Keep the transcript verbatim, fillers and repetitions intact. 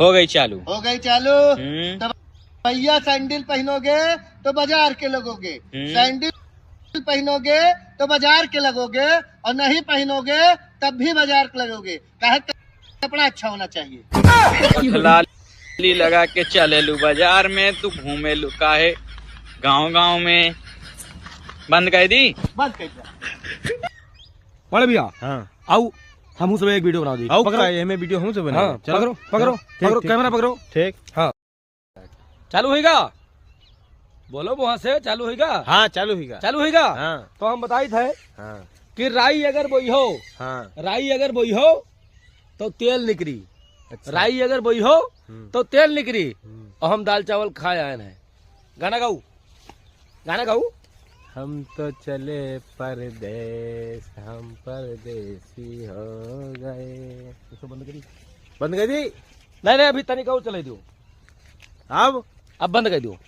हो गई चालू। हो गई चालू। हम्म। तो भैया, सैंडल पहनोगे तो बाजार के लगोगे, हम्म। सैंडल पहनोगे तो बाजार के लगोगे, और नहीं पहनोगे तब भी बाजार के लगोगे। काहे? कपड़ा अच्छा होना चाहिए। लाली लगा के चलेलू बाजार में, तू घूमेलू काहे गाँव गाँव में? बंद कर दी। बंद कर दिया। बड़े भैया, हाँ। आऊ, हमहू सब एक video बना दी। आऊ पकड़ो। का, एमे video हमहू सब बनाई। हाँ, चलो। पकड़ो, पकड़ो, हाँ, ठीक, पकड़ो, ठीक, camera ठीक। पकड़ो। ठीक। हाँ। चालू होइगा? बोलो वहाँ से, चालू होइगा? हाँ, चालू होइगा। चालू होइगा? हाँ। तो हम बताई थे हाँ। कि राई अगर बोई हो, हाँ। राई अगर बोई हो, तो तेल निकरी। अच्छा। राई अगर बोई हो, हम्म। तो तेल निकरी। हम्म। और हम दाल चावल खाए आए हैं। गाना गाऊ, गाना गाऊ। हम तो चले परदेस, हम परदेसी हो गए। इसको बंद करी। बंद कर दी? नहीं, नहीं, अभी तनिक और चले दियो। अब? अब बंद कर दियो।